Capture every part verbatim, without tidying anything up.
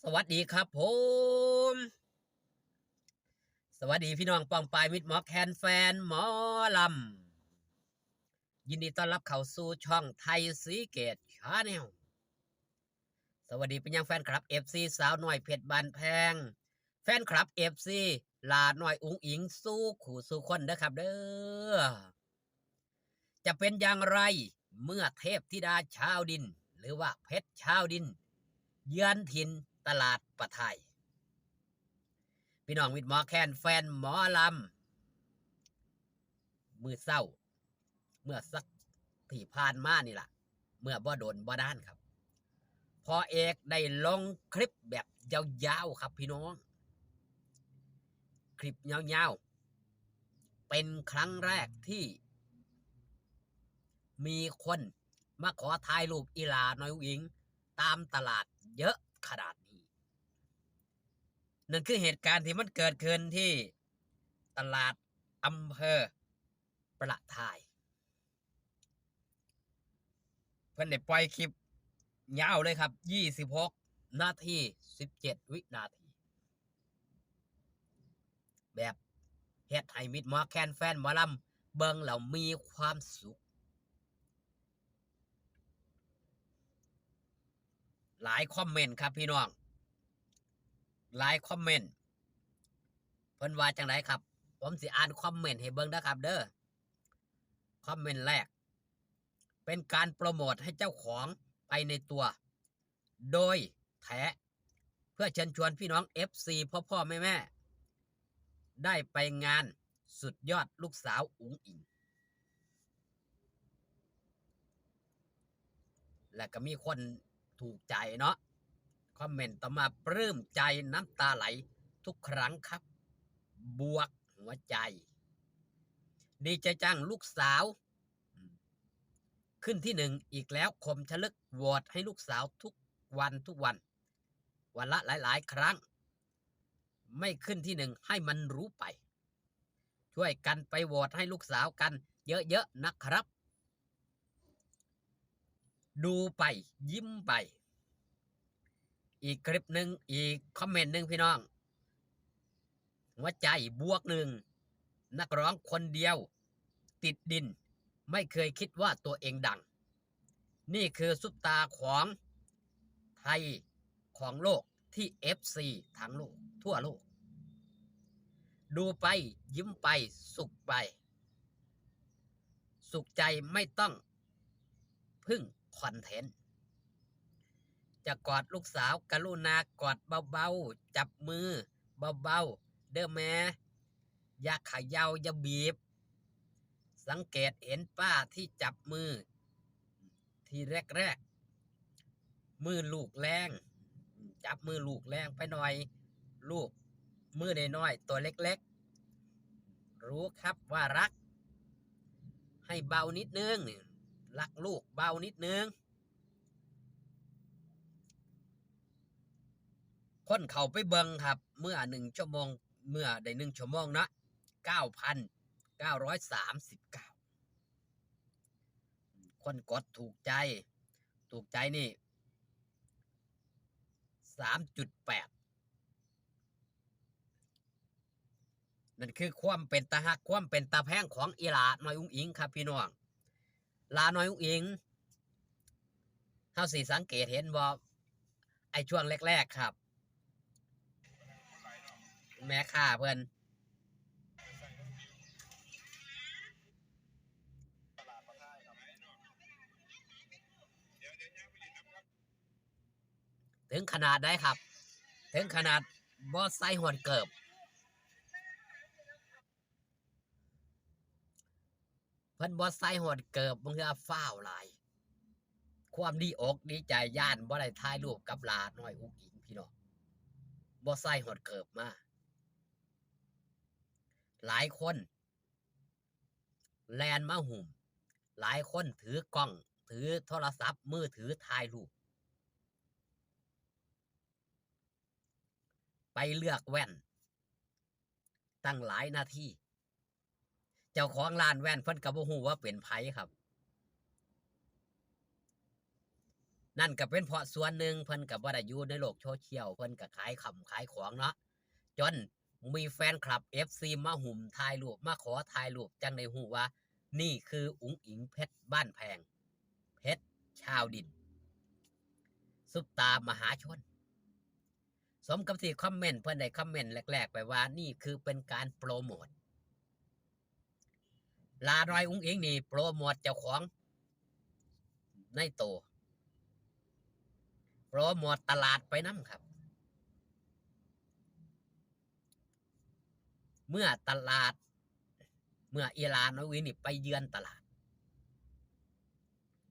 สวัสดีครับผม สวัสดีพี่น้องป้องปายมิตรหมอแคนแฟนหมอลำ ยินดีต้อนรับเข้าสู่ช่องไทยสีเกตชาแนล สวัสดีไปยังแฟนคลับเอฟซีสาวน้อยเพชรบ้านแพง แฟนคลับเอฟซีหลาน้อยอุ๋งอิ๋งสู่คู่สู่คนเด้อครับเด้อ จะเป็นอย่างไรเมื่อเทพธิดาชาวดิน หรือว่าเพชรชาวดิน เยือนถิ่นตลาดปะไทย พี่น้องมิตรหมอแคนแฟนหมอลำ มื้อเช้า เมื่อสักที่ผ่านมานี่ล่ะ เมื่อบ่โดนบ่นานครับ พ่อเอกได้ลงคลิปแบบยาวๆครับพี่น้อง คลิปยาวๆ เป็นครั้งแรกที่มีคนมาขอถ่ายรูปอีหลาน้อยอุ๋งอิ๋งตามตลาดเยอะขนาดนี้ นั่นคือเหตุการณ์ที่มันเกิดขึ้นที่ตลาดอำเภอประทาย เพิ่นได้ปล่อยคลิปยาวเลยครับ ยี่สิบหกนาที สิบเจ็ดวินาที แบบเฮ็ดให้มิตรหมอแคนแฟนหมอลำเบิ่งแล้วมีความสุข หลายคอมเมนต์ครับพี่น้อง หลายคอมเมนต์ เพิ่นว่าจังไดครับ ผมสิอ่านคอมเมนต์ให้เบิ่งนะครับเด้อ คอมเมนต์แรก เป็นการโปรโมทให้เจ้าของไปในตัว โดยแท้ เพื่อเชิญชวนพี่น้องเอฟซีพ่อๆแม่ๆ ได้ไปงานสุดยอดลูกสาวอุ๋งอิ๋ง และก็มีคนถูกใจเนาะ คอมเมนต์ต่อมา ปลื้มใจน้ำตาไหลทุกครั้งครับ บวกหัวใจ ดีใจจังลูกสาว ขึ้นที่หนึ่งอีกแล้ว คมชลึก โหวตให้ลูกสาวทุกวันทุกวัน วันละหลายๆครั้ง ไม่ขึ้นที่หนึ่งให้มันรู้ไป ช่วยกันไปโหวตให้ลูกสาวกันเยอะๆนะครับ ดูไปยิ้มไป อีกคลิปหนึ่ง อีกคอมเมนต์หนึ่งพี่น้อง หัวใจบวกหนึ่ง นักร้องคนเดียวติดดิน ไม่เคยคิดว่าตัวเองดัง นี่คือซุปตาของไทยของโลกที่เอฟซีทั้งโลกทั่วโลก ดูไปยิ้มไปสุขไป สุขใจไม่ต้องพึ่งคอนเทนต์ จะกอดลูกสาวกรุณากอดเบาๆ จับมือเบาๆ เด้อแม่ อย่าเขย่าอย่าบีบ สังเกตเห็นป้าที่จับมือ ทีแรกๆ มือลูกแรง จับมือลูกแรงไปหน่อย ลูกมือน้อยๆ ตัวเล็กๆ รู้ครับว่ารัก ให้เบานิดนึง รักลูกเบานิดนึง คนเข้าไปเบิ่งครับ เมื่อหนึ่งชั่วโมง เมื่อได้หนึ่งชั่วโมงนะ เก้าพันเก้าร้อยสามสิบเก้า คนกดถูกใจ ถูกใจนี่ สามจุดแปด นั่นคือความเป็นตาฮัก ความเป็นตาแพงของอีหลาน้อยอุ๋งอิ๋งครับพี่น้อง หลาน้อยอุ๋งอิ๋ง เฮาสิสังเกตเห็นบ่ ไอ้ช่วงแรกๆครับ แม่ค้าเพิ่น ถึงขนาดใดครับ ถึงขนาดบ่ใส่ฮอดเกิบ เพิ่นบ่ใส่ฮอดเกิบ บางเทื่อฟ้าวหลาย ความดีอกดีใจ ย้านบ่ได้ถ่ายรูปกับหลาน้อยอุ๋งอิ๋งพี่น้อง บ่ใส่ฮอดเกิบมา หลายคนแล่นมาหุ้ม หลายคนถือกล้อง ถือโทรศัพท์มือถือถ่ายรูป ไปเลือกแว่น ตั้งหลายนาที เจ้าของร้านแว่นเพิ่นก็บ่ฮู้ว่าเป็นไผครับ นั่นก็เป็นเพราะส่วนหนึ่งเพิ่นก็บ่ได้อยู่ในโลกโซเชียล เพิ่นก็ขายคำขายของเนาะ จนมีแฟนคลับ เอฟซี มาหุ้มถ่ายรูป มาขอถ่ายรูป จั่งได้ฮู้ว่า นี่คืออุ๋งอิ๋งเพชรบ้านแพง เพชรชาวดิน ซุปตามหาชน สมกับที่คอมเมนต์ เพิ่นได้คอมเมนต์แรกๆ ไปว่า นี่คือเป็นการโปรโมท หล้าน้อยอุ๋งอิ๋งนี่โปรโมทเจ้าของในโต โปรโมทตลาดไปนำครับ เมื่อตลาด เมื่ออีหล้าน้อยอุ๋งอิ๋งนี่ไปเยือนตลาด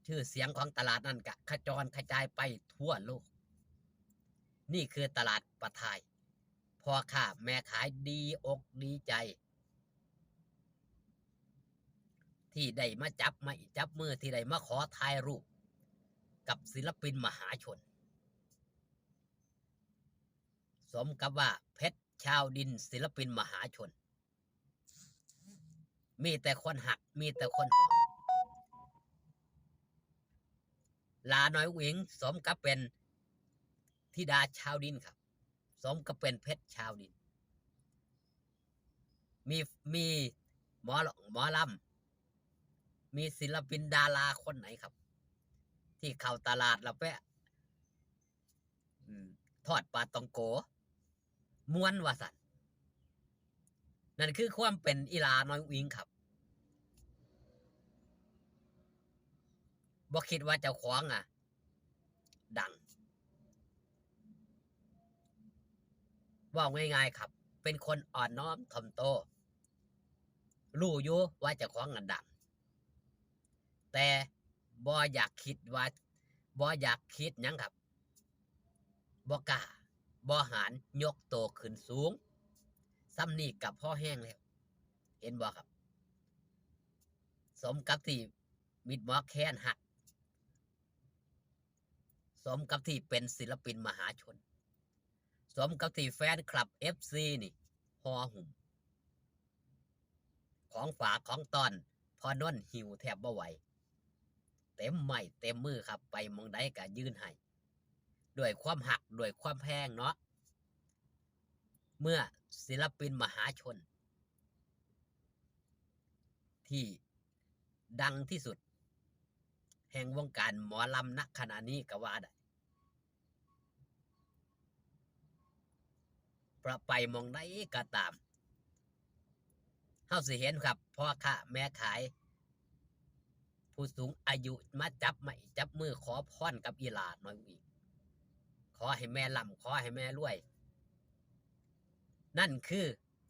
ชื่อเสียงของตลาดนั่นก็ขจรขจายไปทั่วโลก นี่คือตลาดปะทาย พ่อค้าแม่ขายดีอกดีใจ ที่ได้มาจับไม้จับมือ ที่ได้มาขอถ่ายรูปกับศิลปินมหาชน สมกับว่าเพชรชาวดินศิลปินมหาชน มีแต่คนฮัก มีแต่คนหอม หล้าน้อยอุ๋งอิ๋งสมกับเป็นธิดาชาวดินครับ สมกับเป็นเพชรชาวดิน มี มีหมอร้องหมอลำ มีศิลปินดาราคนไหนครับ ที่เข้าตลาดแล้วไป อืม ทอดปลาตองโก ม่วนว่าซั่น นั่นคือความเป็นอีหล้าน้อยอุ๋งอิ๋งครับ บ่คิดว่าเจ้าของอะดัง เว้าง่ายๆครับ เป็นคนอ่อนน้อมถ่อมโต รู้อยู่ว่าเจ้าของอะดัง แต่บ่อยากคิดว่า บ่อยากคิดหยังครับ บ่กล้า บ่หาญ ยกโตขึ้นสูง ส่ำนี้ก็พอแฮงแล้ว เห็นบ่ครับ สมกับที่มิตรหมอแคนฮัก สมกับที่เป็นศิลปินมหาชน สมกับที่แฟนคลับ เอฟซี นี่ห่อหุ้ม ของฝากของต้อน พ่อนนท์หิ้วแทบบ่ไหว เต็มไม้เต็มมือครับ ไปหม่องใดก็ยื่นให้ ด้วยความฮัก ด้วยความแพงเนาะ เมื่อศิลปินมหาชน ที่ดังที่สุด แห่งวงการหมอลำ ณ ขณะนี้ก็ว่าได้ เพราะไปหม่องใดก็ตาม เฮาสิเห็นครับ พ่อค้าแม่ขาย ผู้สูงอายุมาจับไม้จับมือขอพรกับอีหล้าน้อยอุ๋งอิ๋ง ขอให้แม่ร่ำ ขอให้แม่รวย นั่นคือ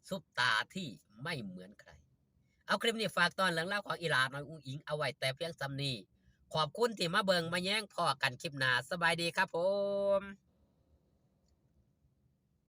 ซุปตาที่ไม่เหมือนใคร เอาคลิปนี้ฝากต้อนเรื่องราวของอีหล้าน้อยอุ๋งอิ๋งเอาไว้แต่เพียงส่ำนี้ ขอบคุณที่มาเบิ่งมาแยง พ้อกันคลิปหน้า สบายดีครับผม